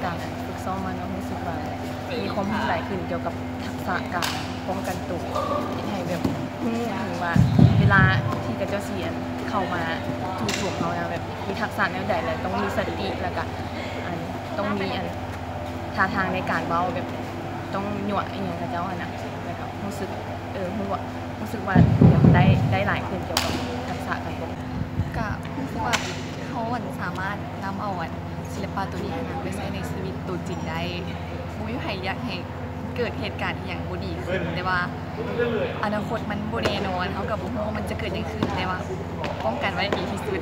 ການຝຶກຊ້ອມມາເນາະ ຮູ້ສຶກວ່າມີຄວາມຮູ້ຫຼາຍຂຶ້ນກ່ຽວກັບທັກສະການປ້ອງກັນໂຕ ເຮັດໃຫ້ແບບຮູ້ເຖິງວ່າເວລາທີ່ເຂົາເຈົ້າຊິ ອັນ ເຂົ້າມາຈູ່ໂຈມເຮົານະ ແບບມີທັກສະແນວໃດ ແລ້ວຕ້ອງມີສະຕິ ແລ້ວກະ ອັນ ຕ້ອງມີ ອັນ ທ່າທາງໃນການເວົ້າ ແບບຕ້ອງຍົວະອີ່ຫຍັງເຂົາເຈົ້າຫັ້ນນະ ແລ້ວກະຮູ້ສຶກ ເອີ ຮູ້ວ່າ ຮູ້ສຶກວ່າໄດ້ ໄດ້ຫຼາຍຂຶ້ນກ່ຽວກັບທັກສະການປ້ອງກັນ. ກະຮູ້ສຶກວ່າເຮົາ ອັນ ສາມາດນຳເອົາ ອັນ ສິລະປະໂຕນີ້ຫັ້ນນະ ໄປໃຊ້ໃນຊີວິດໂຕຈິງໄດ້. ບໍ່ມີໃຜຢາກໃຫ້ເກີດເຫດການອີ່ຫຍັງບໍ່ດີຂຶ້ນ ແຕ່ວ່າອະນາຄົດມັນບໍ່ແນ່ນອນ ເຮົາກະບໍ່ຮູ້ວ່າມັນຈະເກີດຫຍັງຂຶ້ນ ແຕ່ວ່າປ້ອງກັນໄວ້ດີທີ່ສຸດ.